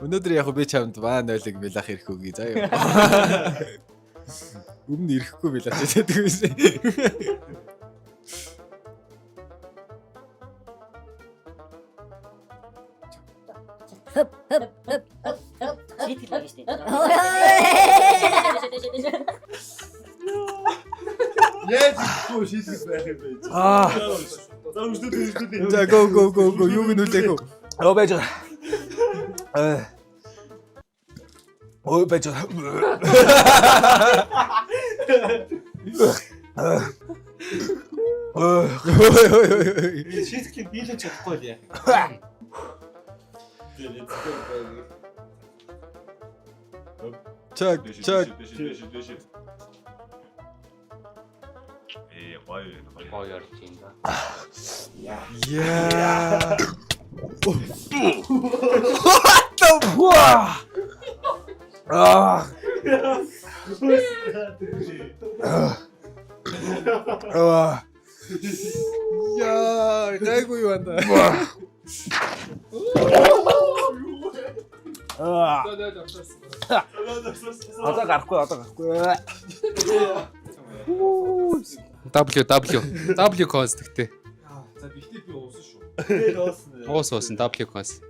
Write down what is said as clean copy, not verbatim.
Өнөөдөр яг би чамд баа нойлог мэлах ирэх үгүй заа юу. Өмнө ирэхгүй мэлах гэдэг байсан. Шийтгэл байгаа шүү дээ. Яаж ихгүй шийтгэл байх юм бэ? Аа. За, үргэлжлүүлээ, үргэлжлүүлээ. За, go, go, go, go, юуг нь үлээх үү? Оо, байж байгаа. Э. Ой, байж байгаа. Ой ой ой. Шийтгэл дийлэж чадахгүй л яа. Чаг чаг. Ээ, гоё гоё. Гоё орж юм да. Яа. What the fuck? Аа. Аа. Яа, гайгүй юу анда. Аа. Одоо гарахгүй, одоо гарахгүй. W W W cons гэхдээ. За, гэхдээ би уусан шүү. Уус уусан W cons.